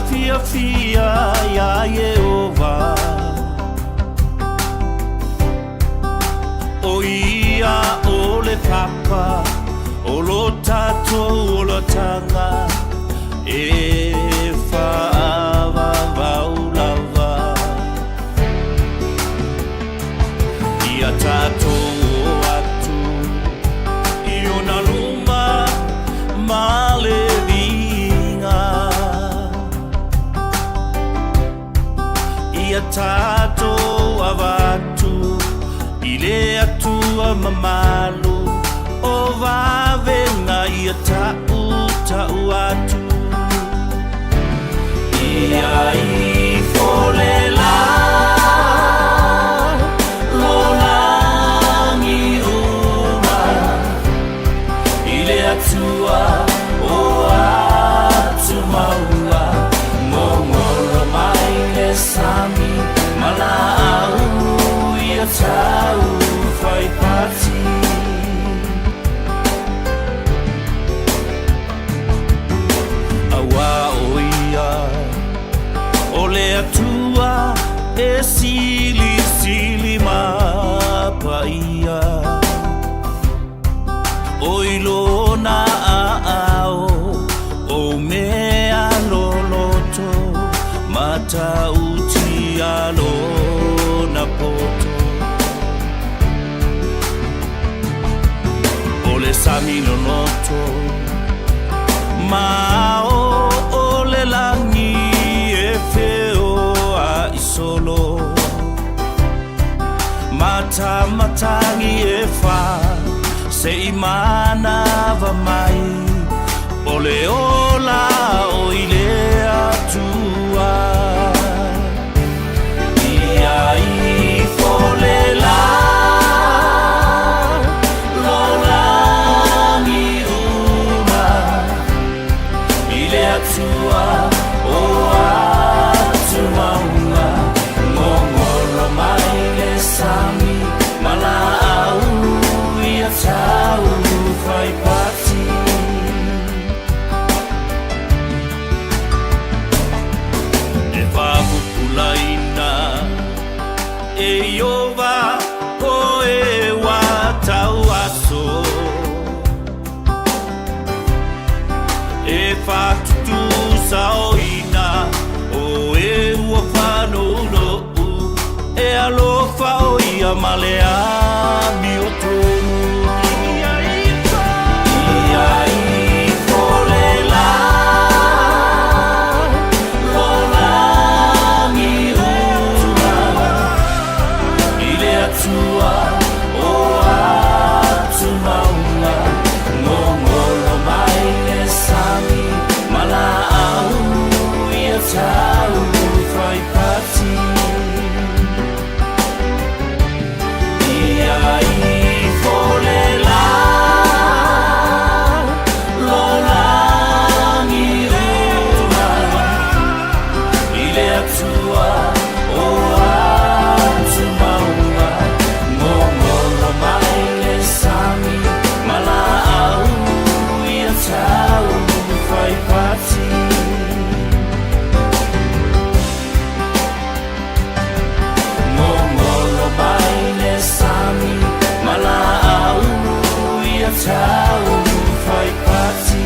fiafia iā Ieova. ʻO ia ʻo le papa o lo tātou olataga e whaavavau lava. Ia tātou o atu i ona luma ma le viiga. Ia tātou avatu i le Atua mamalu o vavenga ia ta'u ta'u atu. Ia ifo le la lo lagi uma i le Atua o atu maua Ngongolo mai le sami ma laau ia tau fai pati. Aua ʻo ia ʻo le Atua e silisili ma paia. ʻOi lona aao o mea loloto matautia lona poto. ʻO le sami loloto ma ao o le lani e feoaʻi solo. Matamatagi e whā se i manawa mai o le ola o i le Atua. Ia ifo le la lo lagi uma i le Atua o atu maunga Ngongolo mai le sami ma laau ia tau fai pati. E whakupulaina e Iova ko e wa tau aso. E whatutu saoina o e ua whanounou E alofa o ia ma le amiotonu. Ia ifo le la lo lagi uma I le Atua o atu maunga Ngongolo mai le sami ma laau ia tau fai pati. Ia ifo le la lo lagi uma i le Atua o atu maunga Ngongolo mai le sami ma laau ia tau fai pati. Ngongolo mai le sami ma laau ia tau fai pati.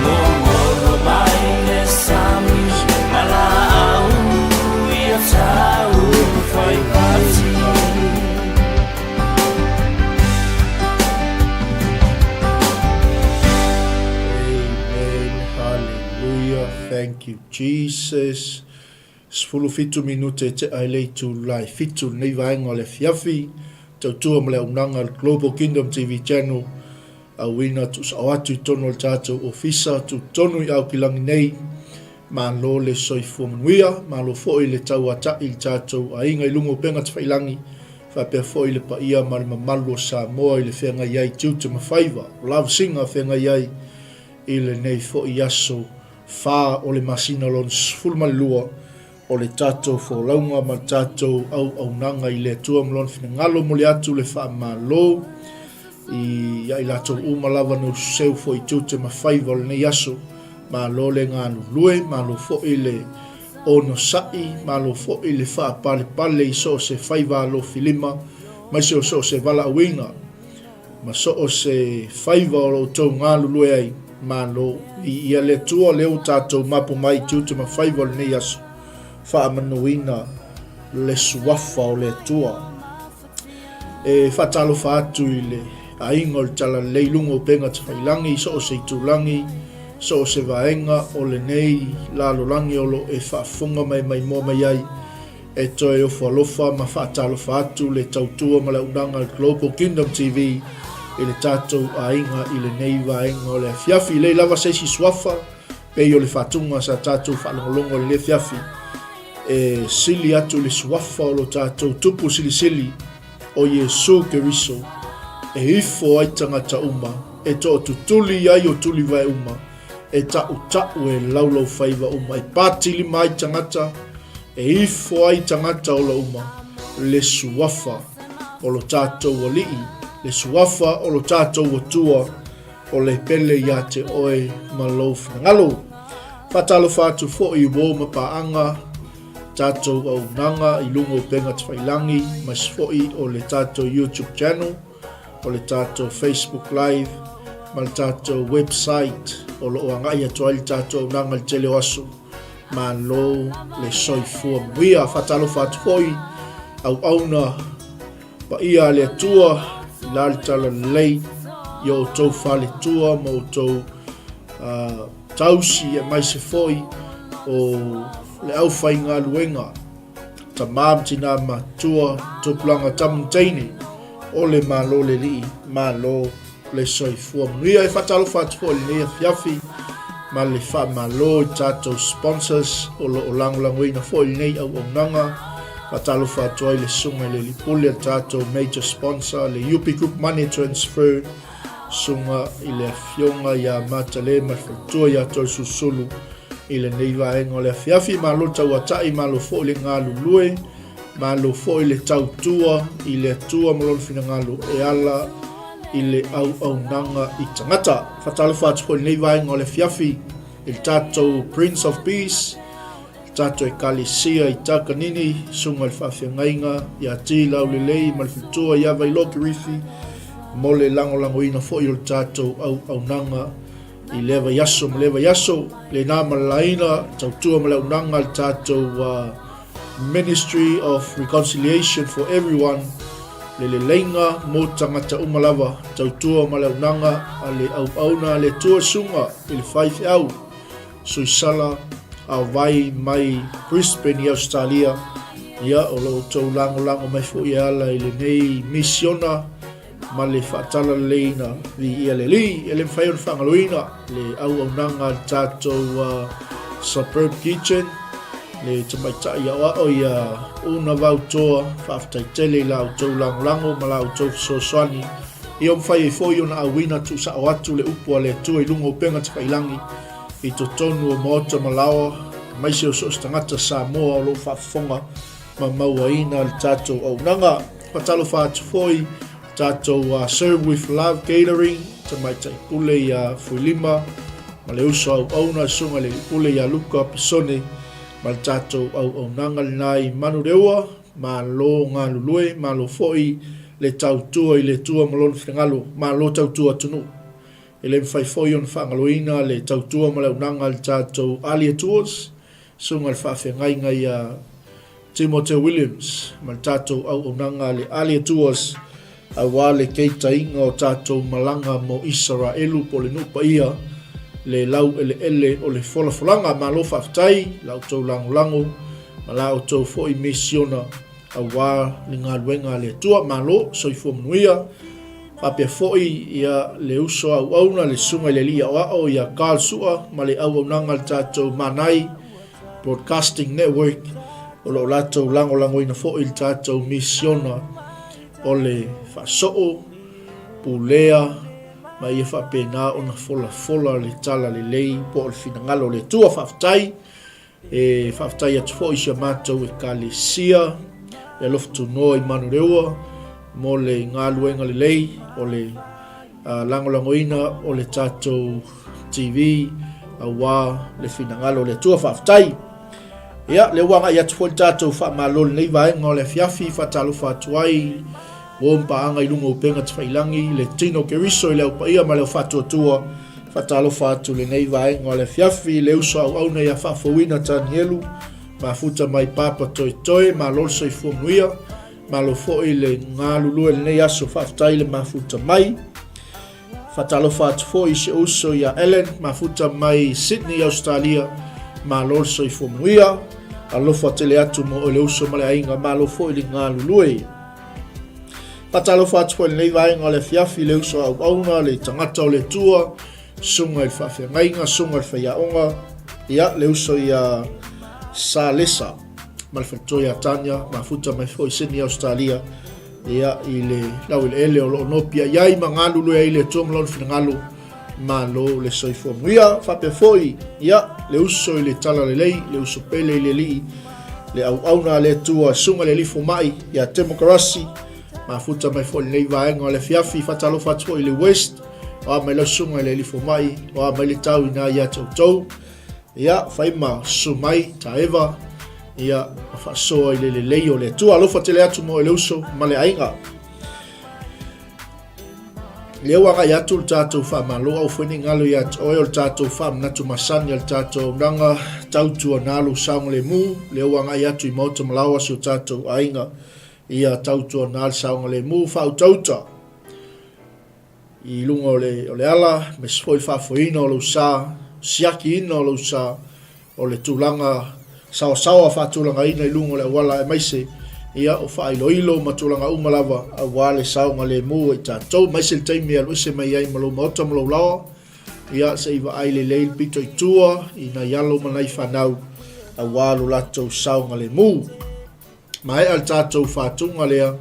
Ngongolo mai le sami ma laau ia tau fai pati. Amen. Hallelujah. Thank you, Jesus. 17 minute e tea i le itula e fitu lenei vaega o le afiafi. Tautua ma le auaunaga a le Global Kingdom TV Channel. Auina tuusao atu i totonu o le tatou ofisa tutotonu i Aokilangi nei. Malo le soifua manuia, malo foi le tauata'i i le tatou aiga i luga o upega tafailangi, faapea foi le paia ma le mamalu o Samoa i le feagai ai tiute ma faiva, o lavasiga feagai ai i lenei foi aso fa o le masina lona 12 o le tatou folauga ma le tatou auaunaga i le Atua ma Lona finagalo. Momoli atu le faamalo I a i latou uma lava na ususeu foi i tiute ma faiva o lenei aso, malo le galulue, malo foi le onosai, malo foi le faapalepale i so o se faiva alofilima, aemaise o so o se valaauina ma so o se faiva o lo outou galulue ai. Malo. Viia le Atua lea ua tatou mapu mai i tiute ma faiva o lenei aso, faamanuina le Suafa o le Atua. E faatalofa atu i le aiga o le Talalelei i luga o upega tafailangi i so o se itulagi, so o se vaega o lenei lalolagi o lo o e faafofoga ma e maimoa mai ai. E toe ofo alofa ma faatalofa atu le tautua ma le auaunaga a le Global Kingdom TV i le tatou aiga i lenei vaega o le afiafi. E leai lava se isi suafa pei o le faatuga sa tatou faalogologo i lenei afiafi. E sili atu i le suafa o lo tatou Tupu Silisili, o Iesu Keriso, e ifo ai tagata uma, e toatutuli ai o tulivae uma, e taʻutaʻu e laulaufaiva uma, e patilima ai tagata, e ifo ai tagata ola uma, le suafa o lo tatou Alii, le suafa o lo tatou Atua, o le pele iā te oe ma lou finagalo. Faatalofa atu foi i uo ma paaga, tatou auaunaga i luga o upega tafailangi, aemaise foi o le tatou YouTube channel, o le tatou Facebook Live ma le tatou website o lo o agai atu ai le tatou auaunaga i le tele o aso. Malo le soifua manuia. Faatalofa atu foi auauna Paia a le Atua i la le talalelei i o outou faletua ma outou tausi aemaise foi o le aufaigaluega, tama ma tina matua, tupulaga tama ma teine o le Malo le Alii, malo le soifua manuia. E faatalofa atu foi i lenei afiafi ma le faamalo i tatou sponsors o lo o lagolagoina foi lenei auaunaga. Faatalofa atu ai le susuga i le Alii Pule, le tatou major sponsor, le UP Group Money Transfer, susuga i le afioga ia Matale ma le faletua ia Toesulusulu i lenei vaega o le afiafi. Malo tauatai, malo foi le galulue. Malo foi le tautua i le Atua ma Lona finagalo e ala i le auaunaga i tagata. Faatalofa atu foi i lenei vaega o le afiafi i le tatou Prince of Peace, le tatou Ekalesia i Takanini, susuga i le faafeagaiga ia T. Laulelei ma le faletua ia Vailoa Kirifi mo le lagolagoina foi o le tatou auaunaga i lea vaiaso ma lea vaiaso. Lena ma le laina, tautua ma le auaunaga a le tatou Ministry of Reconciliation for Everyone, le leleiga mo tagata uma lava, tautua ma le auaunaga a le auauna a le Atua Susuga i le Faifeau Suisala Aovai mai Brisbane i Ausetalia. Ia, o lo outou lagolago mai foi e ala i lenei misiona ma le faatalaleiina viia le Alii. E le mafai ona faagaloina le auaunaga a le tatou Superb Kitchen, le tamaitai aoao ia Una Vautoa, faafetai tele i la outou lagolago ma la outou fesoasoani ia mafai ai foi ona auina tuusao atu le upu a le Atua i luga o upega tafailangi i totonu o maota ma laoa, aemaise o so o se tagata Samoa o lo o faafofoga ma mauaina le tatou auaunaga. Faatalofa atu foi tatou Serve with Love Catering, Tamaitai Pule ia Fuilima ma le uso auauna le Susuga i le Pule ia Luka Pisone ma le tatou auaunaga lena i Manureua. Malo galulue, malo foi le tautua i le Atua ma Lona finagalo, malo tautua atunuu. E le mafai foi ona faagaloina le tautua ma le auaunaga a le tatou Alia Tours, Susuga i le Faafeagaiga ia Timote Williams ma le tatou auaunaga a le Alia Tours aua le keitaiga o tatou malaga mo Isaraelu po o le nuu paia, le laueleele o le folafolaga. Malo faafetai la outou lagolago ma la outou foi misiona aua le galuega a le Atua. Malo, soifua manuia. Faapea foi ia le uso auauna, le susuga i le alii aoao ia Carl Sua ma le auaunaga a le tatou Manai Broadcasting Network o lo o latou lagolagoina foi le tatou misiona o le faasoo, pulea ma ia faapena ona folafola le talalelei po o le finagalo o le Atua. Faafetai. E faafetai atu foi i si a matou Ekalesia e alofa tunoa i Manureua mo le galuega lelei o le. lagolagoina o le tatou TV aua le finagalo o le Atua. Faafetai. Ia, lea ua agai atu foi le tatou faamalo i lenei vaega o le afiafi, faatalofa atu ai uo ma paaga i luga o upega tafailangi, le tino Keriso i le au paia ma le au faatuatua. Faatalofa atu i lenei vaega o le afiafi, le uso auauna ia Faafouina Tanielu, mafuta mai Papa Toetoe, malo le soifua manuia, malo foi le galulue i lenei aso, faafetai le mafuta mai. Faatalofa atu foi i si ou uso ia Ellen, mafuta mai Sydney, Australia. Malo le soifua manuia. Alofa tele atu mo oe le uso ma le aiga. Malo foi le galulue. Faatalofa atu foi i lenei vaega o le afiafi, le uso a auauna, le tagata o le Atua, susuga i le faafeagaiga, susuga i le faiaoga, ia, le uso ia Salesa ma le faletua ia Tania, mafuta mai foi Sydney, Australia. Ia, i le laueleele o lo o nopiai ai ma galulue ai le Atua ma lona finagalo, malo le soifua manuia. Faapea foi, ia, le uso i le talalelei, le uso pele i le Alii, le auauna a le Atua, susuga i le Alii Fomai, ia Temokarasi, mafuta mai foi i lenei vaega o le afiafi, faatalofa atu foi i le West, o a mai lau susuga i le Alii Fomai, o a mai le tau ina ia te outou. Ia, fai ma susu mai, taeva, ia, ma faasoa i le lelei o le Atua. Alofa tele atu mo le uso ma le aiga. Lea ua agai atu le tatou faamalo au foi nei galo ia te oe o le tatou faamanatu masani a le tatou auaunaga tautuana lou saogalemu. Lea ua agai atu i maota ma laoa si o tatou aiga ia tautuana le saogalemu faautauta i luga o le, o le ala, aemaise foi le faafoeina o lou sa, siakiina o lou sa, o le tulaga saoasaoa faatulagaina i luga o le auala, aemaise ia o faailoilo ma tulaga uma lava aua le saogalemu o i tatou, aemaise le taimi e alu ese mai ai ma lou maota ma lou laoa, ia se i vaai lelei le pito i tua i nai alo ma nai fanau aua lo latou saogalemu. Maea le tatou faatuga lea,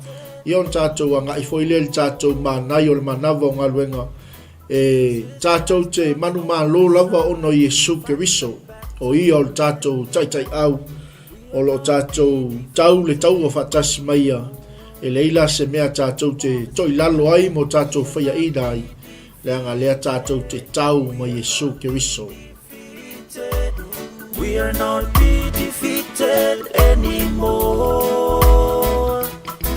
ia ona tatou agai foi lea i le tatou manai o le manava o galuega e tatou te manumalo lava ona o Iesu Keriso, o ia o le tatou taitaiau, o lo o tatou tau le taua faatasi mai ia, e leai la se mea tatou te toilalo ai mo tatou faiaina ai, leaga lea tatou te tau ma Iesu Keriso. We are not be defeated anymore.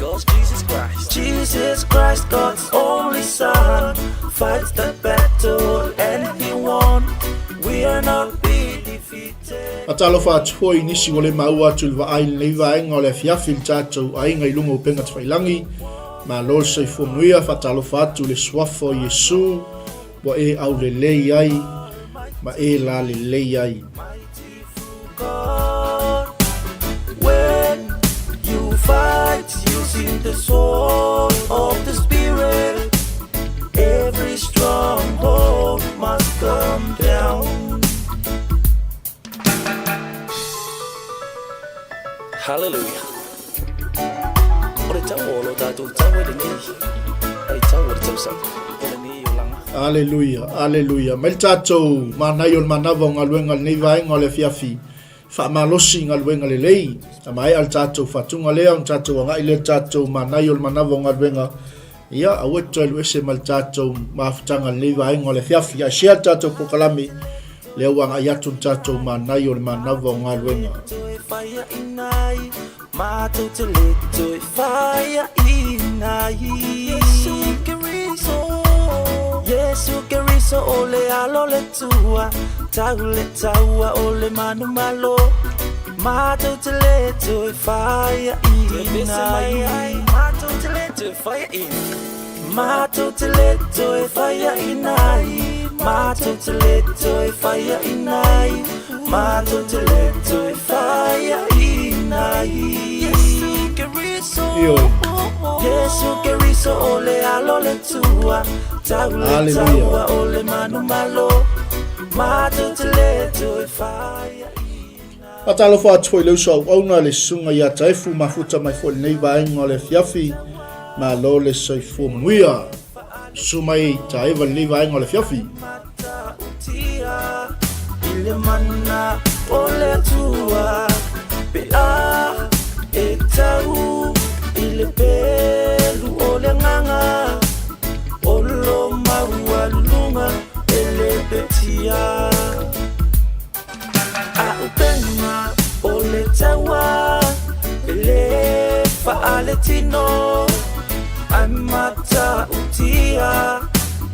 Cause Jesus Christ, Jesus Christ, God's only Son, fights the battle and he won. We are not be defeated. Faatalofa atu foi i nisi ua le maua atu i le vaai i lenei vaega o le afiafi i le tatou aiga i luga o upega tafailangi. Malo le soifua manuia, faatalofa atu i le suafa o Iesu Ua e aulelei ai ma e lalelei ai. When you fight using the sword of the Spirit, every stronghold must come down. Hallelujah. O le tau o lo tatou tau e lenei, ai tau o le tausaga, o lenei olaga. Aleluia, aleluia. Mai le tatou manaia o le manava o galuega lenei vaega o le afiafi. Faamalosi galuega lelei. A maea le tatou faatuga lea, ona tatou agai lea le tatou manaia o le manava o galuega. Ia, aua e te toe alu ese ma le tatou mafutaga i lenei vaega o le afiafi. Ae share le tatou polokalame, lea ua agai atu le tatou manaia o le manava o galuega. Mātou te le toe whaiaina ai Mātou te le toe whaiaina ai Mātou te le toe whaiaina ai Yesu Keriso Ioe. Yesu Keriso o le alo le tua Tau le Hallelujah. taua o le manu malo Mātou te le toe whaiaina Faatalofa atu foi i le uso auauna le susuga ia Taefu mafuta mai foi i lenei vaega o le afiafi. Malo le soifua manuia. Susu mai Taeva i lenei vaega o le afiafi. Matautia i le mana o le Atua pe a e tau i le pelu o le agaga o lo mau. tino Ae matautia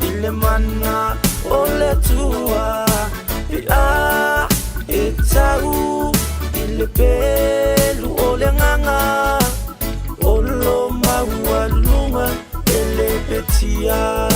i le mana o le Atua Pe a e tau i le pelu o le agaga O lo maualuga e le petia.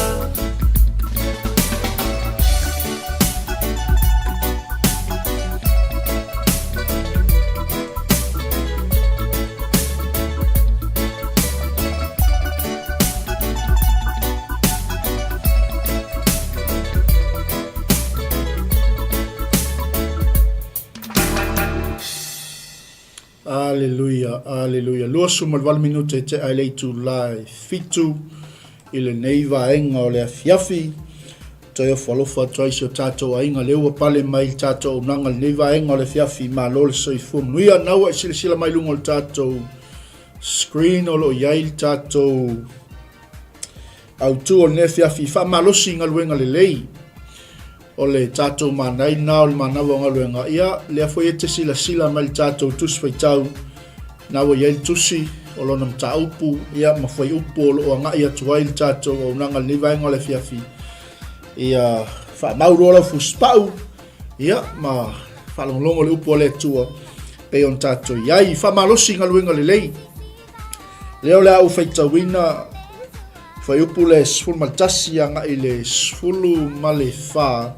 Aleluia, aleluia. 28 minute te ai le itula e fitu i lenei vaega o le afiafi. Toe ofo alofa atu ai si o tātou aiga lea ua pale mai le tātou auaunaga i lenei vaega o le afiafi. Malo le soifua manuia. Na ua e silasila mai luga o le tātou screen o lo o i ai le tātou autu o lenei afiafi. Faamalosi i galuega lelei o le tātou manai na o le manava o galuega. Ia, lea foi e te silasila mai le tātou tusi faitau na ua i ai le tusi o lona mataupu, ia, ma fuaiupu o lo o agai atu ai le tātou auaunaga i lenei vaega o le afiafi. Ia, faamau loa lau fusipau, ia, ma faalogologo le upu a le Atua pei ona tātou i ai. Faamalosi galuega lelei. Lea o le a ou faitauina fuaiupu le 11 agai le 14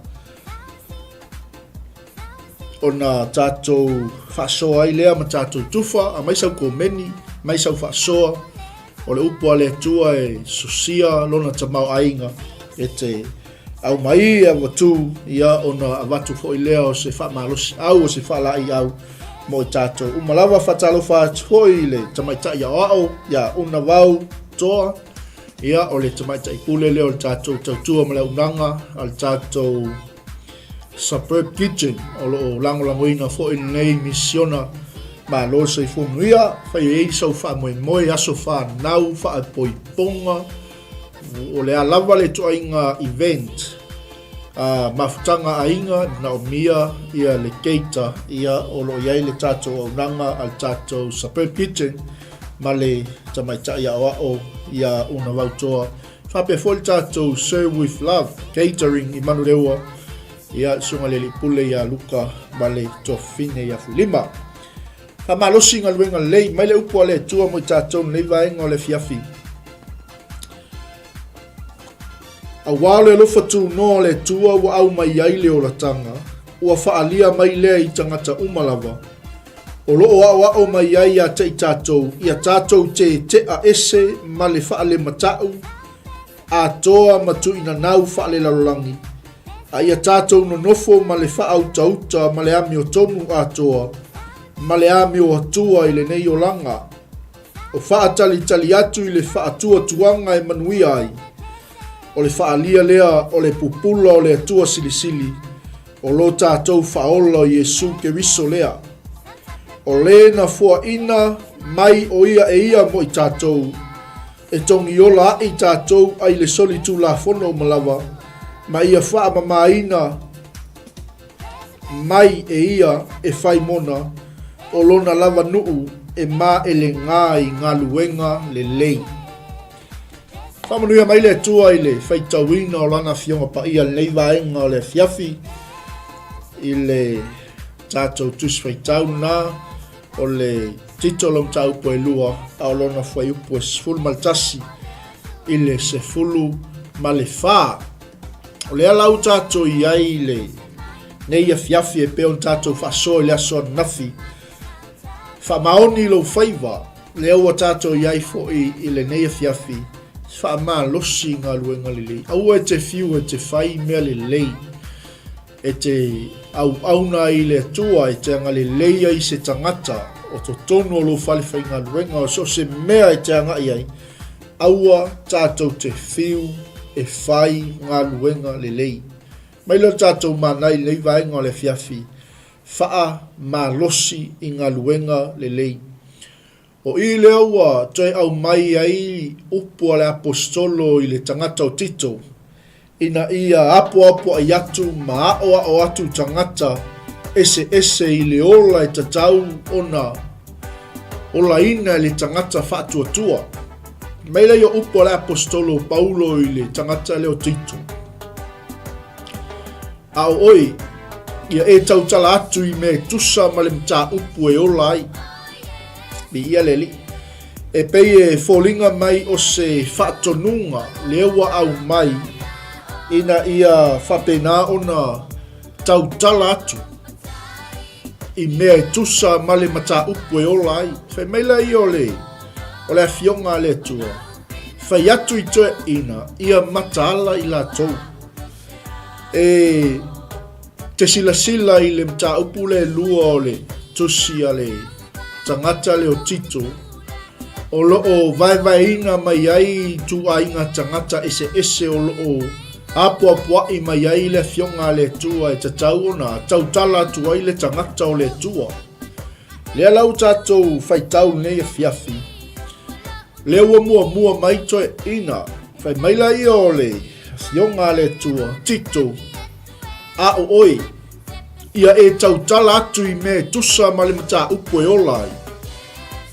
ona tatou faasoa ai lea ma tatou tufa, aumai sau komeni, aumai sau faasoa, o le upu a le Atua e sosia lona tamaoaiga e te aumai e avatu, ia ona avatu foi lea o se faamalosiau, o se faalaeiau mo i tatou uma lava. Faatalofa atu foi i le tamaitai aoao ia Una Vau Toa, ia o le tamaitai pule lea o le tatou tautua ma le auaunaga a le tatou Suburb Kitchen o lo o lagolagoina foi lenei misiona. Malo le soifua manuia, fai ai sau faamoemoe, aso fanau, faaipoipoga, o le a lava le ituaiga event, a mafutaga aiga, manaomia ia le cater, ia o lo o i ai le tatou auaunaga a le tatou Suburb Kitchen ma le tamaitai aoao ia Una Vautoa. Faapea foi le tatou Serve with Love Catering i Manurewa, ia le Susuga i le Alii Pule ia Luka ma le Tuafafine ia Fuilima. Faamalosi galuega lelei mai le upu a le Atua mo i tatou lenei vaega o le afiafi. Aua o le alofa tunoa o le Atua ua aumai ai le olataga, ua faaalia mai lea i tagata uma lava. O lo o aoao mai ai ia te i tatou, ia tatou tetea ese ma le faalemata'u atoa ma tuuinanau faalelalolagi, a ia tatou nonofo ma le faautauta ma le amiotonu atoa ma le amioatua i lenei olaga, o faatalitali atu i le faatuatuaga e manuia ai. O le faaalia lea o le pupula o le Atua Silisili, O lo tatou Faaola o Iesu Keriso lea. O le na foaina mai o ia e ia mo i tatou, e togiola aʻi tatou ai le soli tulafono uma lava, ma ia faamamaina mai e ia e fai mona o lona lava nuu e maelegā i galuega lelei. Faamanuia mai le Atua i le faitauina o Lana Afioga Paia i lenei vaega o le afiafi i le tatou Tusi Faitau lena o le titolo mataupu e lua a o lona fuaiupu e 11 i le 14. O lea la ua tatou i ai i le nei afiafi e pei ona tatou faasoa i le aso ananafi. Faamaoni lou faiva Lea ua tatou i ai foi i lenei afiafi, faamalosi i galuega lelei. Aua e te fiu e te fai mea lelei, e te auauna ai i le Atua, e te agalelei ai i se tagata o totonu o lou fale faigaluega, o so o se mea e te agai ai, aua tatou te fiu e fai galuega lelei. Mai lea o le tatou mana i lenei vaega o le afiafi, Faamalosi i galuega lelei. O i lea ua toe aumai ai upu a le Aposetolo i le tagata o Tito, ina ia apoapoai atu ma aoao atu tagata eseese i le ola e tatau ona olaina e le tagata faatuatua. Mai lea o upu a le aposetolo o Paulo i le tagata lea o Tito. A o oe, ia e tautala atu i mea e tusa ma le mataupu e ola ai. Viia le Alii. E pei e foliga mai o se faatonuga lea ua aumai ina ia faapena ona tautala atu i mea e tusa ma le mataupu e ola ai. Fai mai laia o le, o le Afioga a le Atua, fai atu i toeaiina ia mataala i latou. E te silasila i le mataupu lea e lua o le tusi a le tagata lea o Tito, o lo o vaevaeina mai ai ituaiga tagata eseese o lo o apoapoai mai ai le Afioga a le Atua e tatau ona tautala atu ai le tagata o le Atua. Lea la ua tatou faitau lenei afiafi, lea ua muamua mai toeaiina, fai mai laia o le Afioga a le Atua, Tito, a o oe, ia e tautala atu i mea e tusa ma le mataupu e ola ai,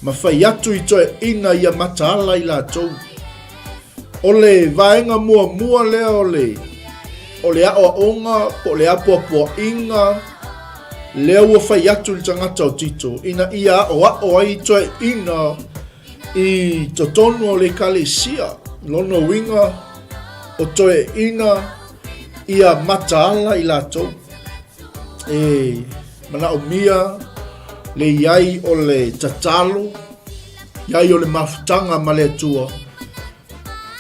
ma fai atu i toeaiina ia mataala i latou. O le vaega muamua lea o le o le aoaoga po o le apoapoaiga lea ua fai atu i le tagata o Tito ina ia aoao ai toeaiina i totonu o le ekalesia. Lona uiga o toeaiina ia mataala i latou. E manaomia le i ai o le tatalo, i ai o le mafutaga ma le Atua,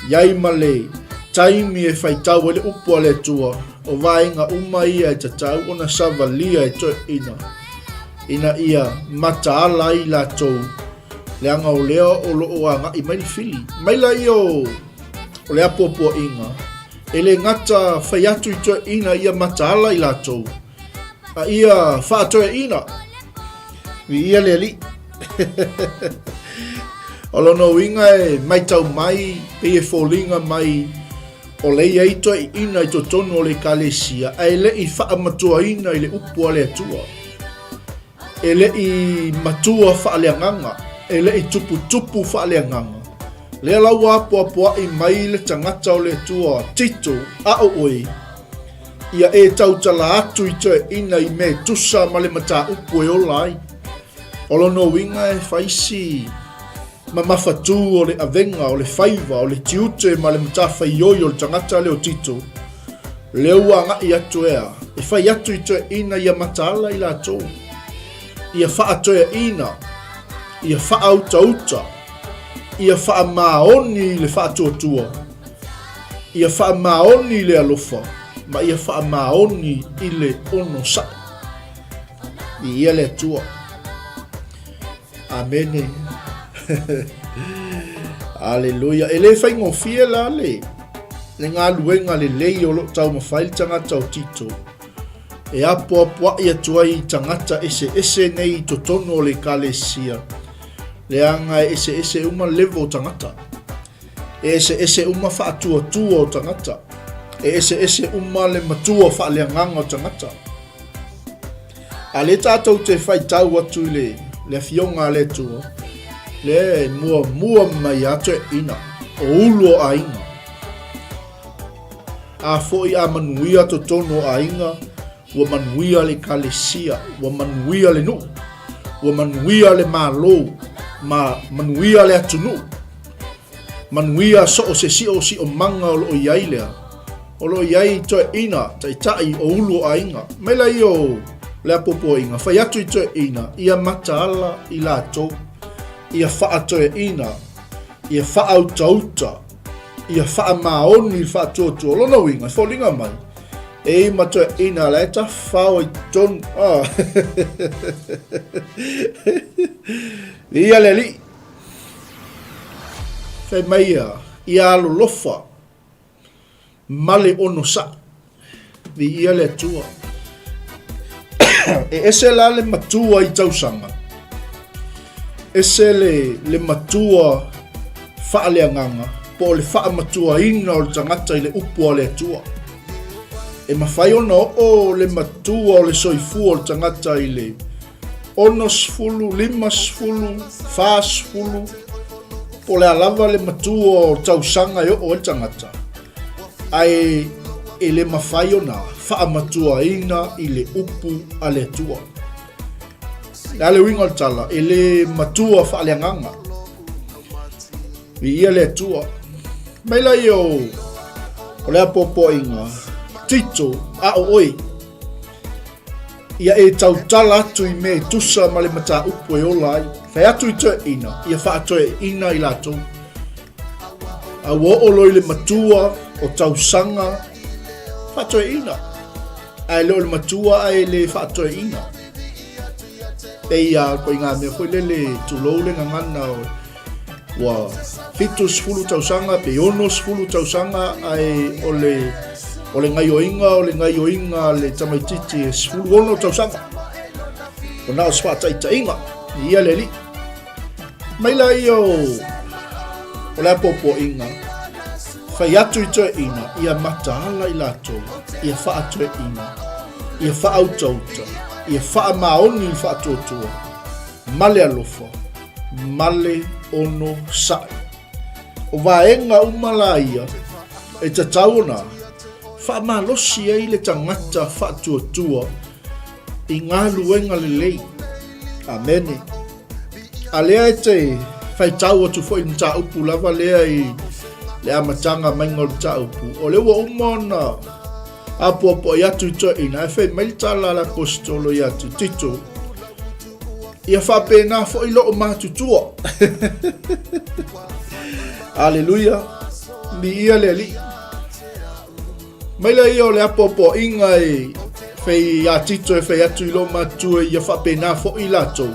i ai ma le taimi e faitau ai le upu a le Atua, o vaega uma ia e tatau ona savalia e toeaiina, ina ia mataala ai latou, leaga o lea o lo o agai mai le fili. Mai laia o le apoapoaiga, e le gata fai atu i toeaiina ia mataala i latou, a ia faatoeaiina. Viia le Alii. O lona uiga e matau mai, pei e foliga mai o lea e i ai toeaiina i totonu o le Ekalesia ae le i faamatuaina i le upu a le Atua. E le i matua faaleagaga, e le i tuputupu faaleagaga. Lea la ua apoapoai mai le tagata o le Atua, Tito, a o oe, ia e tautala atu i toeaiina i mea e tusa ma le mataupu e ola ai. O lona uiga e fai si mamafatū o le avega, o le faiva, o le tiute ma le matafaioi o le tagata lea o Tito, lea ua agai atu e a? E fai atu i toeaiina ia mataala i latou, ia faatoeaiina, ia faautauta, ia faamaoni i le faatuatua, ia faamaoni i le alofa, ma ia faamaoni i le onosai. Viia le Atua. Amene. Aleluia. E le faigofie la le, le galuega lelei o lo o taumafai le tagata o Tito e apoapoai atu ai i tagata eseese nei i totonu o le ekalesia, leaga e eseese uma level o tagata. E eseese uma faatuatua o tagata. E eseese uma le matua faaleagaga o tagata. A lea tatou te faitau atu i le, le afioga a le Atua, lea e muamua mai a toeaiina, o ulu o aiga. A foi a manuia totonu o aiga, ua manuia le ekalesia, ua manuia le nuu, ua manuia le Malo, ma manuia le atunuu. Manuia so o se siosiomaga o lo o i ai lea, o lo o i ai toeaiina, taitai o ulu o aiga. Mai laia o le apoapoaiga, fai atu i toeaiina, ia mataala i latou, ia faatoeaiina, ia faautauta, ia faamaoni le faatuatua. O lona uiga, e foliga mai, e i ma toeaiina la e tafao i totonu. Ah. Viia le Alii. Fai mai ia, ia alolofa ma le onosai. Viia le Atua. E ese la le matua i tausaga, ese le, le matua faaleagaga po o le faamatuaina o le tagata i le upu a le Atua. E mafai ona oo le matua o le soifua o le tagata i le. 60, 50, 40, po o le a lava le matua o tausaga e oo ai le tagata, ae e le mafai ona faamatuaina i le upu a le Atua. O le a le uiga o le tala, e le matua faaleagaga. Viia le Atua. Mai laia o, o le apoapoaiga, Tito, a o oe, ia e tautala atu i mea e tusa ma le mataupu e ola ai. Fai atu i toeaiina, ia faatoeaiina i latou. A ua oo loa i le matua o tausaga, faatoeaiina. Ae le o le matua ae le faatoeaiina. Pei a koiga mea foi lele, tulou le gagana o ua 70 tausaga pe 60 tausaga ae o le o le gaioiga o le gaioiga a le tamaititi e 16 tausaga. O na o se faataitaiga i ia le alii. Mai la ia o o le apoapoaiga fai atu i toeaiina ia mataala i latou, ia faatoeaiina, ia faautauta, ia faamaoni i le faatuatua ma le alofa ma le onosai. O vaega uma la ia e tatau ona faamalosi ai le tagata faatuatua i galuega lelei. Amene. A lea e te faitau atu foi i le mataupu lava lea i le amataga maiga o le mataupu, o lea ua uma ona apoapoai atu i toeaiina, ae fai mai le tala a le Aposetolo ia Tito, Ia faapena foi loo matutua. Aleluia. Viia le Alii. Mai lea ia o le apoapoaiga e fai ia Tito e fai atu i loo matutua ia faapena foi latou.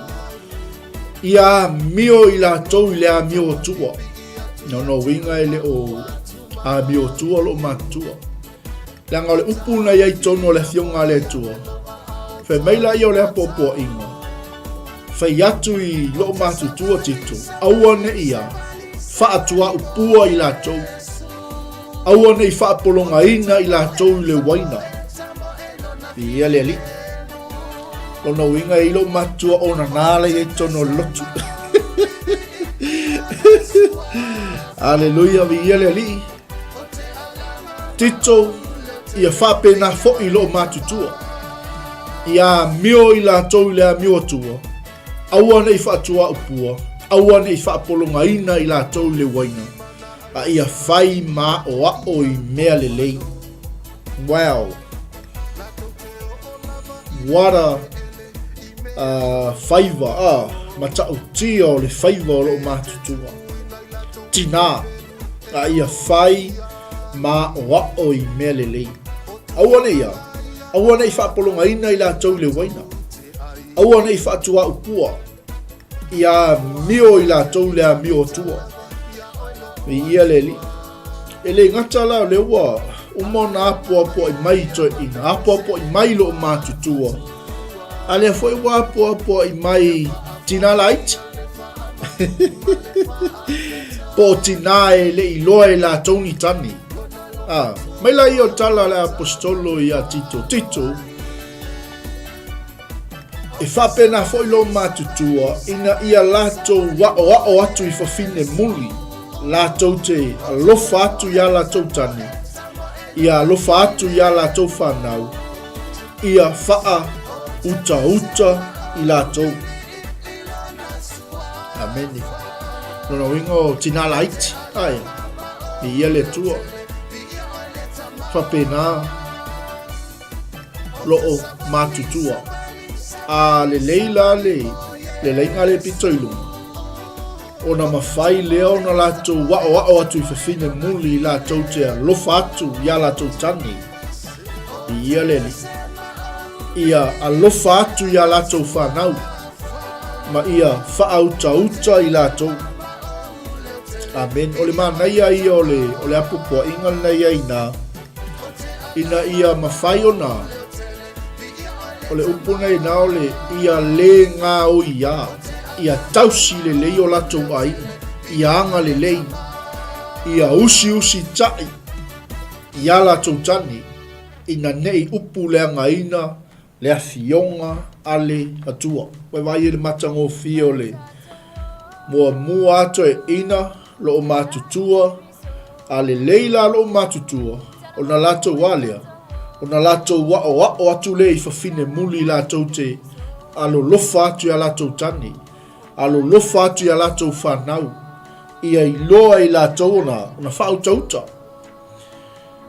Ia amio i latou i le amio atua. Lona uiga e le o amio atua loo matutua. Leaga o le upu na i ai tonu o le Afioga a le Atua, fai mai laia o le apoapoaiga, fai atu i loo matutua Tito, aua ne i a faatuaupua i latou, aua ne i faapologaina i latou i le uaina. Viia le Alii. Lona uiga e i lou matutua ona nā la i ai tonu o le lotu. Aleluia, viia le Alii. Tito, ia faapena foi loo matutua. Ia amio i latou i le amio atua, aua ne i faatuaupua, aua ne i faapologaina i latou i le uaina, a ia fai ma aʻoaʻo i mea lelei. Wow! What a faiva, ah, matautia o le faiva o loo matutua. Tinā! A ia fai ma aʻoaʻo i mea lelei. Aua ne i a, aua ne i faapologaina i latou i le uaina. Aua ne i faatuaupua, ia amio i latou i le amio atua. Viia le Alii. E le gata la o lea ua uma ona apoapoai mai i toeaiina, apoapoai mai loo matutua, a lea foi ua apoapoai mai tinā laiti. Po o tinā e le i loa e latou ni tane. Ah, mai la ia o tala a le aposetolo ia Tito. Tito, e faapena foi lou matutua ina ia latou aʻoaʻo atu i fafine muli, latou te alofa atu iā latou tane, ia alofa atu iā latou fanau, ia faautauta i latou. Amene. Lona uiga o tinā laiti. Ae, e ia le Atua. Faapena loo matutua. A lelei la le le laina le pito i luga. Ona mafai lea ona latou aʻoaʻo atu i fafine muli i latou te alofa atu iā latou tane. Viia le Alii. Ia alofa atu iā latou fanau ma ia faautauta i latou. Amen. O le manaia ia o le, o le apoapoaiga lena ia inā, ina ia mafai ona O le upu nei na o le ia le gaoiā, ia tausi lelei o latou aiga, ia aga lelei, ia usiusitai iā latou tane, ina neʻi upu leagaina Le Afioga a le Atua. Ua vaai i le matagofie o le muamua a toeaina loo matutua, a lelei la loo matutua, ona latou a lea, ona latou aoao atu lea i fafine muli latou te alolofa atu i a latou tane, alolofa atu i a latou fanau, ia iloa e latou ona, ona faautauta.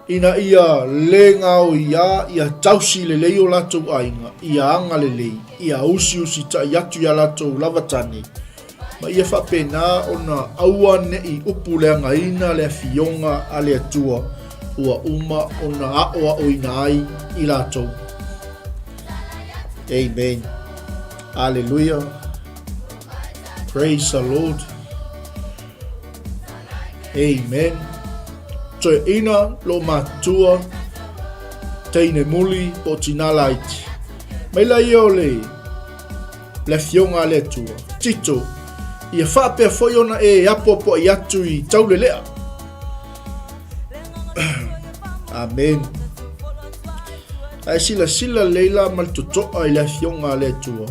Ina ia le gaoiā, ia tausi lelei o latou aiga, ia agalelei, ia usiusitai atu i a latou lava tane, ma ia faapena ona aua ne i upuleagaina le Afioga a le Atua ua uma ona aoaoina ai i latou. Amen. Aleluia. Praise the Lord. Amen. Toeaina lo matua teine muli po o tinā laiti. Mai la ia o le le afioga a le Atua. Tito, ia faapea foi ona e apoapoai atu i taulelea. Amen. Ae silasila lelei la ma le totoa i le afioga a le Atua.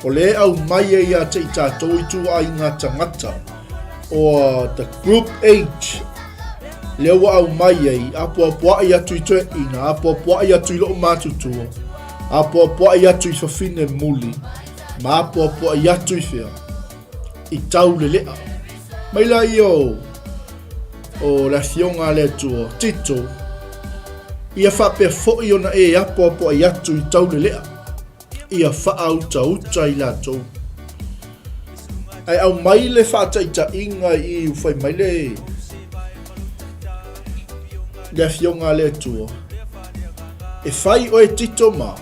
O le e aumai ai ia te i tatou ituaiga tagata or the group age lea ua aumai ai, apoapoai atu i toeaina, apoapoai atu i loo matutua, apoapoai atu i fafine muli, ma apoapoai atu i fea, i taulelea. Mai la ia o, o le afioga a le Atua, Tito, ia faapea foi ona e apoapoai atu i taulelea. ia faautauta i latou. Ae aumai le faataitaiga i ua fai mai le le afioga a le Atua. E fai oe Tito ma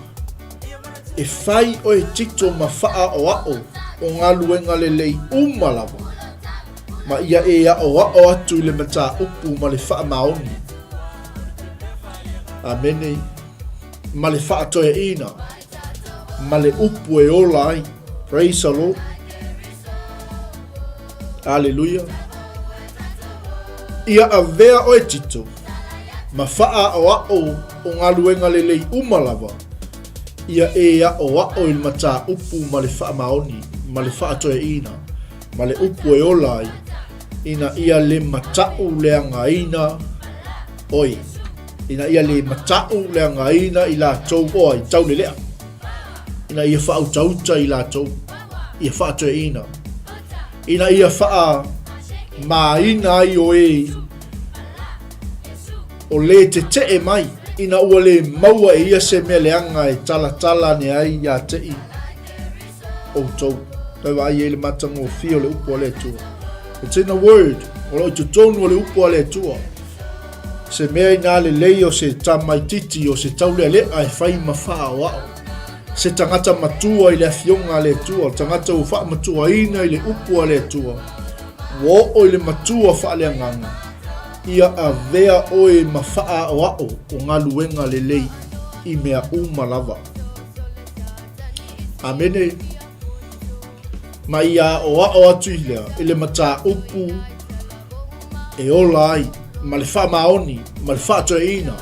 e fai oe Tito ma faaoao o galuega lelei uma lava ma ia e aoao atu i le mataupu ma le faamaoni. Amene. ma le faatoeaina, ma le upu e ola ai. Praise the Lord. Aleluia. Ia avea oe Tito, ma faaoao o galuega lelei uma lava, ia e aoao i le mataupu ma le faamaoni, ma le faatoeaina, ma le upu e ola ai, ina ia le matau leagaina oe. Ina ia le matau leagaina i latou oa i taulelea, ina ia faautauta i latou, ia faatoeaina, ina ia faamāina ai o e o lē tetee mai, ina ua lē maua e ia se mea leaga e talatala ane ai iā te i outou. Toe vaai ai le matagofie o le upu a le Atua. It's in the word. O lo o i totonu o le upu a le Atua. Se mea inā lelei o se tamaititi o se taulealea e fai ma faaoao. Se tagata matua i le Afioga a le Atua, tagata ua faamatuaina i le upu a le Atua, ua oo i le matua faaleagaga, ia avea oe ma faaoao o galuega lelei i mea uma lava. Amene. Ma ia aoao atu i lea i le mataupu e ola ai ma le faamaoni ma le faatoeaina.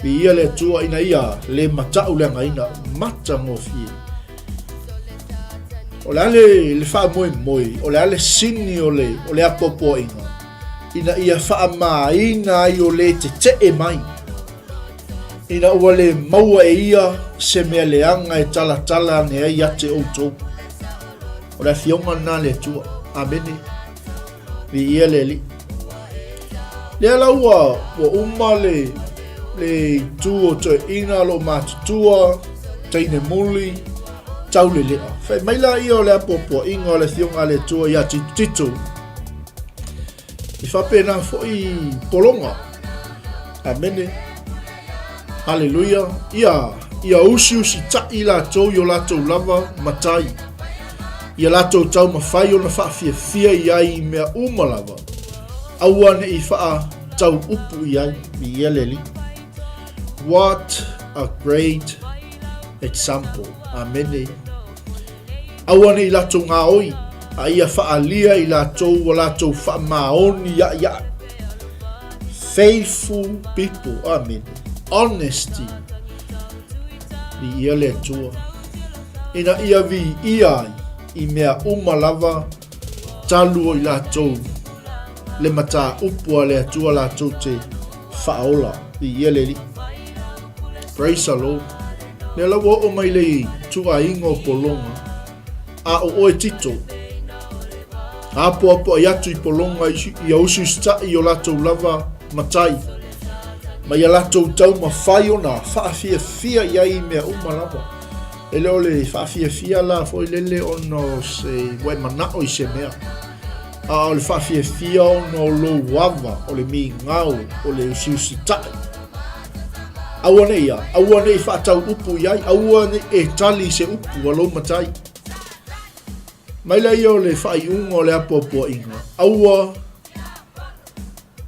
Viia le Atua ina ia le matauleagaina matagofie. O le a le, le faamoemoe, o le a le sini o le, o le apoapoaiga, ina ia faamāina ai o le tetee mai, ina ua le maua e ia se mea leaga e talatala ane ai ia te outou. O le afioga lena a le Atua. Amene. Viia le Alii. Lea la ua, ua uma le, le itu o toeaina lo matutua, teine muli, taulelea. Fai mai la ia o le apoapoaiga o le afioga a le Atua ia Tito. I faapena foi pologa. Amene. Haleluia. Ia, ia usiusitai latou i o latou lava matai. Ia latou taumafai ona faafiafia i ai i mea uma lava. Aua ne i faatauupu i ai. Viia le Alii. What a great example. Amene. Aua ne i latou gaoi, a ia faaalia i latou ua latou faamaoni iaʻiaʻi. Faithful people. Amene. Honesty. Viia le Atua. Ina ia viia ai i mea uma lava talu o i latou le mataupu a le Atua latou te faaola. Viia le Alii. Praise the Lord. Lea la ua oo mai le ituaiga o pologa, a o oe Tito, apoapoai atu i pologa ia usiusitai i o latou lava matai, ma ia latou taumafai ona faafiafia i ai i mea uma lava. E le o le faafiafia la foi lele ona o se ua e manao i se mea, a o le faafiafia ona o lou ava, o le migao, o le usiusitai. Aua ne i a, aua ne i faatau upu i ai, aua ne i e tali i se upu a lou matai. Mai lea o le faaiuga o le apoapoaiga, aua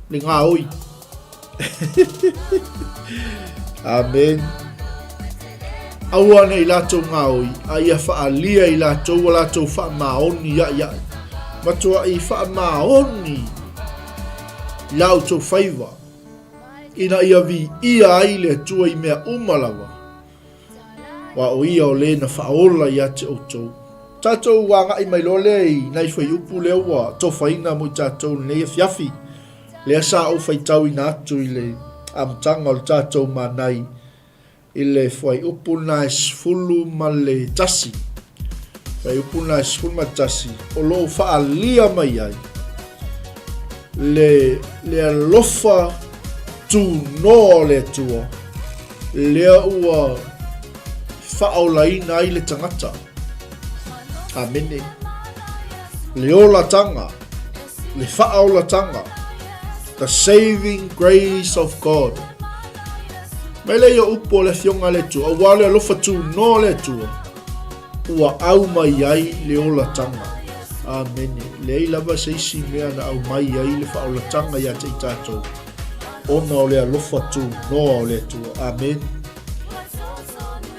le gaoi. Amen. Aua ne i latou gaoi, a ia faaalia i latou a latou faamaoni aʻiaʻi. Matuai faamaoni i la outou faiva, ina ia viia ai le Atua i mea uma lava, aua o Ia o le na faaola ia te outou. Tatou agai mai loa lea i nai fuaiupu lea ua tofaina mo i tatou i lenei afiafi, lea sa ou faitauina atu i le amataga o le tatou manai i le fuaiupu lena e 11. Fuaiupu lena e 11, o lo o faaalia mai ai le, le alofa tunoa o le Atua, lea ua faaolaina ai le tagata. Amene. Le olataga, le faaolatanga, the saving grace of God. Mai lea ia upu o le Afioga a le Atua, aua le alofa tunoa o le Atua, ua au mai ai le olataga. Amene. Leai lava se isi mea na aumai ai le faaolataga ia te i tatou, ona o le alofa tunoa o le Atua. Amene.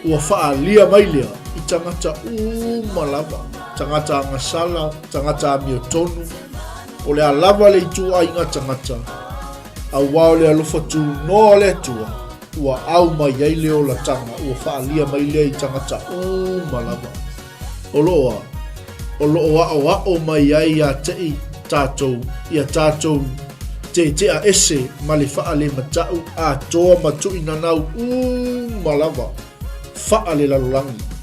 Ua faaalia mai lea i tagata uma lava, tagata agasala, tagata amiotonu, o le a lava le ituaiga tagata, aua o le alofa tunoa o le Atua, ua au mai ai le olataga, ua faaalia mai lea i tagata uma lava. O lo o a? O lo o aʻoaʻo mai ai ia te i tatou, ia tatou tetea ese ma le faalemata'u atoa ma tuʻinanau uma lava faalelalolagi.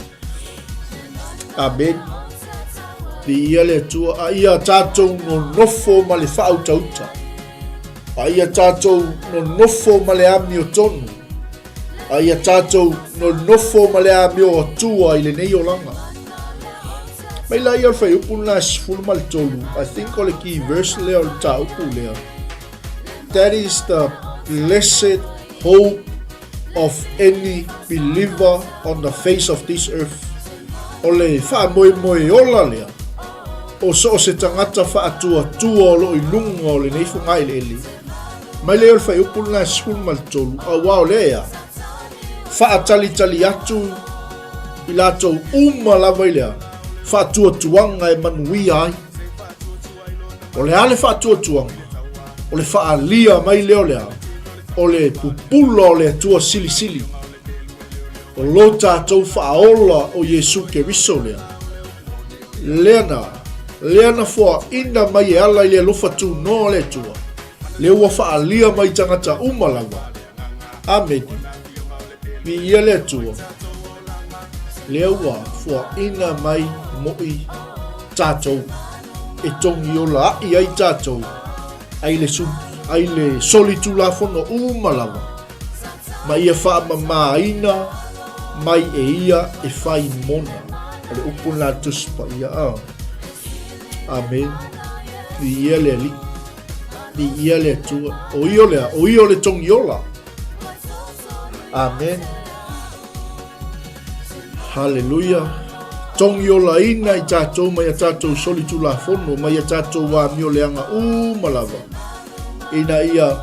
Amen. Viia le Atua, a ia tatou nonofo ma le faautauta, a ia tatou nonofo ma le amiotonu, A ia tatou nonofo ma le amio Atua i lenei olaga. Mai la ia o le fuaiupu lena e 13, I think o le key verse lea o le mataupu lea. That is the blessed hope of any believer on the face of this earth. O le faamoemoe ola lea o so o se tagata faatuatua o lo o i luga o lenei fogaeleele. Mai lea o le fuaiupu lena e 13, aua o lea ea, faatalitali atu i latou uma lava i lea faatuatuaga e manuia ai. O le a le faatuatuaga? O le faaalia mai lea o le a? O le pupula o le Atua Silisili. O lo tatou faaola o Iesu Keriso lea. Lea na, lea na foaina mai e ala i le alofa tunoa o le Atua, lea ua faaalia mai i tagata uma lava. Amene. Viia le Atua, lea ua foaina mai moʻi tatou, e togiola aʻi ai tatou, ai le, ai le solitulafono uma lava, ma ia faamamaina mai e ia e fai mona. O le upu lena a le Tusi Paia. Ah. Amen. Viia le Alii. Viia le Atua. O ia o le a? O ia o le togiola. Amen. Haleluia. Togiolaina i tatou mai a tatou solitulafono, mai a tatou amio leaga uma lava, ina ia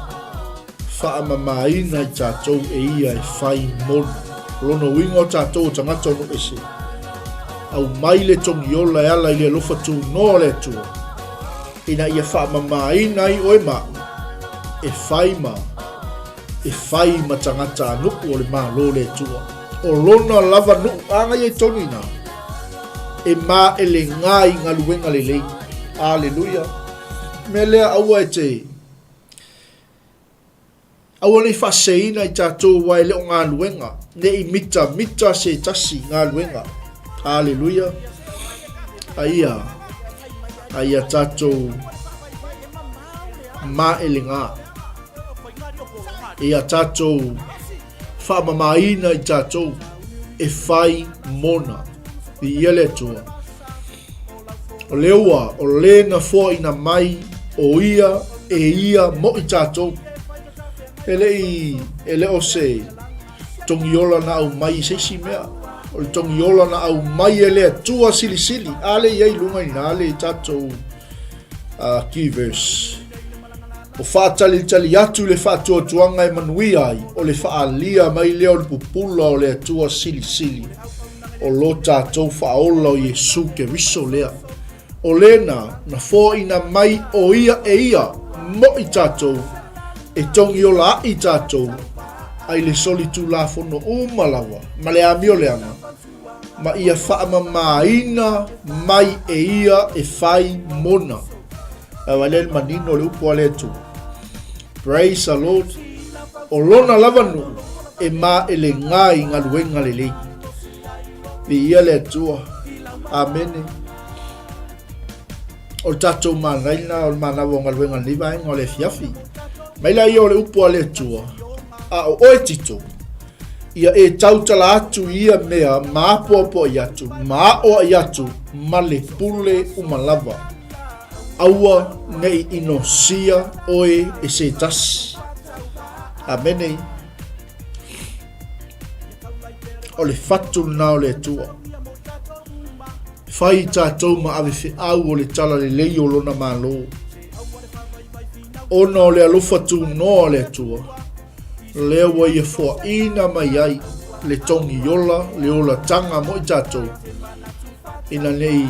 Faamamaina i tatou e ia e fai moni. O lona uiga o tatou o tagata o nuu ese. Aumai le togiola e ala i le alofa tunoa o le Atua, ina ia faamamaina ai oe ma au, e fai ma, e fai ma tagata a nuu o le Malo o le Atua. O lona lava nuu a ia i tonu ina e maelega i galuega lelei. Aleluia. Mea lea aua e te aua nei faaseseina i tatou aua e le o galuega, ne i mitamita se tasi galuega. Aleluia. A ia, a ia tatou maelega. Ia tatou faamamaina i tatou e fai mona. Viia le Atua. O lea ua, o le na foaina mai o ia e ia mo i tatou. E le i, e le o se togiola na aumai i se isi mea. O le togiola na aumai e le Atua silisili. A le i ai luga i na le tatou key verse. O faatalitali atu i le faatuatuaga e manuia ai, o le faaalia mai lea o le pupula o le Atua Silisili, o lo tatou Faaola o Iesu Keriso lea. O lena na foaina mai o ia e ia mo i tatou, e togiola aʻi tatou ai le solitulafono uma lava ma le amio leaga, ma ia faamamaina mai e ia e fai mona. Aua lea le manino o le upu a le Atua. Praise the Lord. O lona lava nuu e maelega i galuega lelei. Viia le Atua. Amene. O le tatou manaina o le manava o galuega lenei vaega o le afiafi. Mai la ia o le upu a le Atua. A o oe Tito, ia e tautala atu i ia mea ma apoapoai atu, ma aʻoaʻi atu ma le pule uma lava. Aua ne i inosia oe e se tasi. Amene. O le fatu lena o le Atua. Fai i tatou ma ave feau o le tala lelei o lona Malo. Ona o le alofa tunoa o le Atua, lea ua ia foaina mai ai le togi ola, le olataga mo i tatou, ina nei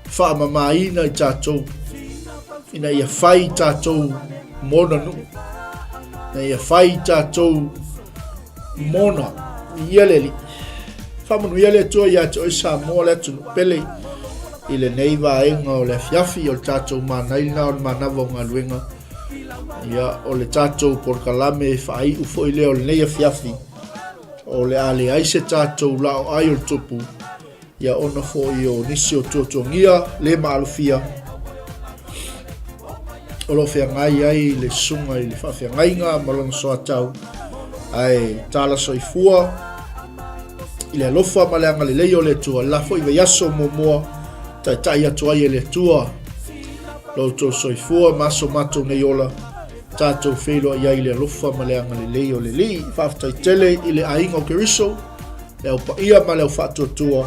faamamaina i tatou, ina ia fai i tatou mona nuu, ina ia fai i tatou mona ia le Alii. Faamanuia le Atua ia te oe Samoa le atunuu pele i lenei vaega o le afiafi o le tatou manaina o le manava o galuega. Ia, o le tatou polokalame e faaiu foi lea o lenei afiafi, o le a leai se tatou laoai o le tupu, ia ona foi o nisi o tuatuagia le maalofia o lo o feagai ai le susuga i le faafeagaiga ma lona soatau, ae tala soifua i le alofa ma le agalelei o le Atua. Le la foi vaiaso muamua taitai atu ai e le Atua lo outou soifua ma aso matou nei ola, tatou feiloai ai i le alofa ma le agalelei o le Alii. Faafetai tele i le aiga o Keriso, le au paia ma le au faatuatua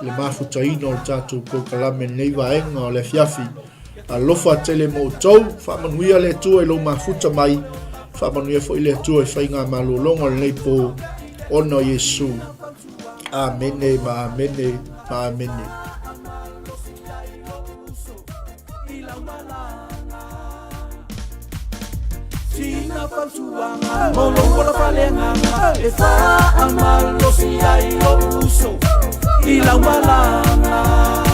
i le mafutaina o le tatou polokalame lenei vaega o le afiafi. Alofa tele mo outou, faamanuia le Atua i lou mafuta mai, faamanuia foi le Atua i faiga malologa o lenei po, ona o Iesu. Amene ma amene ma amene. Sina fautuaga mo lou ola faaleagaga e faamalosi ai lou uso i lau malaga.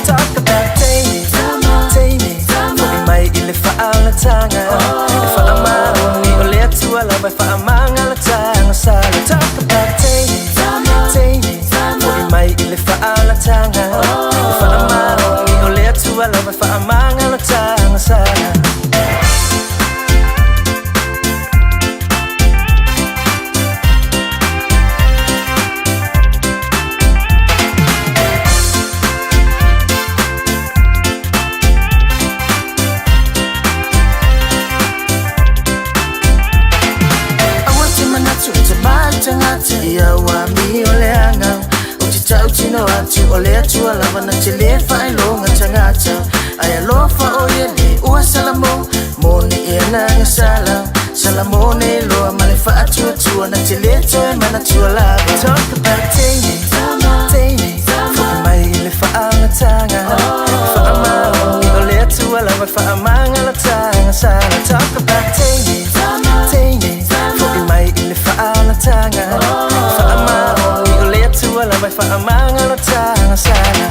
Talk about Tammy, Tammy, Fo'i mai i le faaolataga E faamaoni o le Atua lava e faamagalataga Sala Talk about Tammy, Tammy, Fo'i mai i le faaolataga E faamaoni o le Atua lava e faamagalataga Sala i au amio leaga Ou te tautino atu o le Atua lava na te le faailoga tagata Ae alofa o ia le ua Salamo Moni e agaga sala Salamo nei loa ma le faatuatua na te le toe manatua lava Talk about teine, teine Foi mai i le faaogataga Faamaoni o le Atua lava e faamagalataga sala Talk about teine, teine Foi mai i le faaolataga Faamaoni o le Atua lava e faamagalataga sala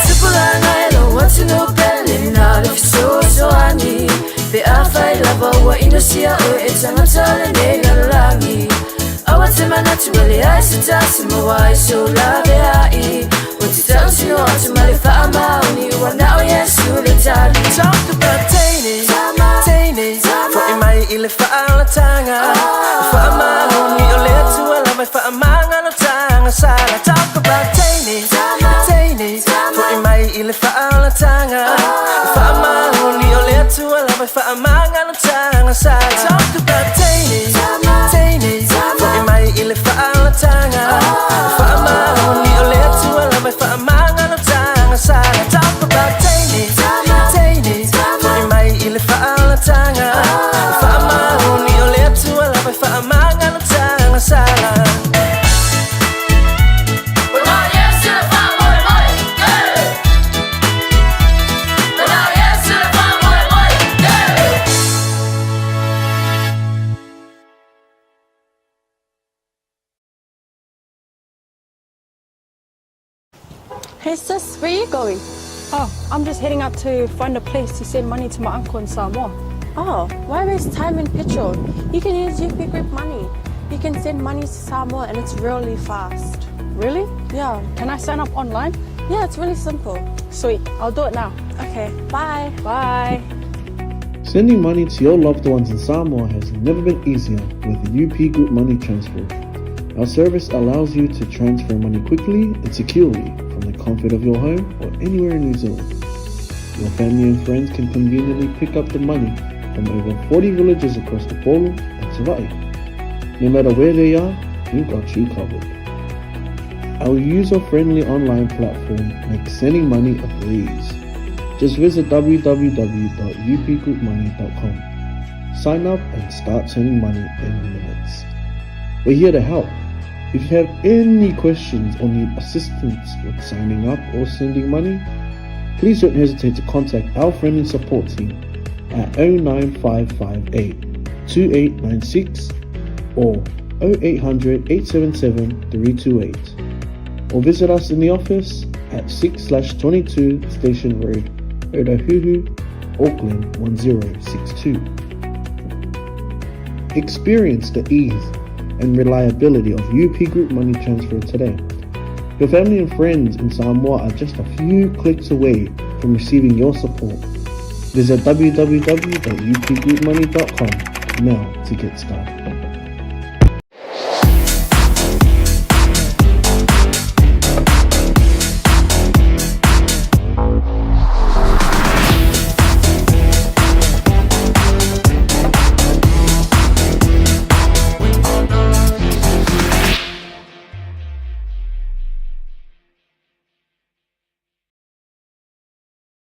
Tupulaga e lou atunuu pele na o le fesoasoani Pe afai lava ua inosia oe e tagata o lenei lalolagi Aua te manatu e leai se tasi maua ai sou laveai Ou te tautino atu ma le faamaoni ua na o Iesu le tali Talk about teine, teine Foi mai i le faaolataga Faamaoni o le Atua lava e faamagalataga sala Talk about teine, teine Foi mai i le faaolataga Faamaoni o le Atua lava e faamagalataga sala Talk about teine, teine Foi mai i le faaolataga Faamaoni o le Atua lava e faamagalataga sala Talk about teine, teine Foi mai i le faaolataga Faamaoni o le Atua lava e faamagalataga sala Hey sis, where you going? Oh, I'm just heading out to find a place to send money to my uncle in Samoa. Oh, why waste time and petrol? You can use UP Group Money. You can send money to Samoa and it's really fast. Really? Yeah. Can I sign up online? Yeah, it's really simple. Sweet, I'll do it now. Okay, bye. Bye. Sending money to your loved ones in Samoa has never been easier with UP Group Money Transfer. Our service allows you to transfer money quickly and securely from the comfort of your home or anywhere in New Zealand. Your family and friends can conveniently pick up the money from over 40 villages across the Upolu and Savai'i. No matter where they are, we've got you covered. Our user-friendly online platform makes sending money a breeze. Just visit www.upgroupmoney.com. Sign up and start sending money in minutes. We're here to help. If you have any questions or need assistance with signing up or sending money, please don't hesitate to contact our friendly support team at 09558 2896 or 0800 877 328 or visit us in the office at 6/22 Station Road, Otahuhu, Auckland 1062. Experience the ease and reliability of UP Group Money Transfer today. Your family and friends in Samoa are just a few clicks away from receiving your support. Visit www.upgroupmoney.com now to get started.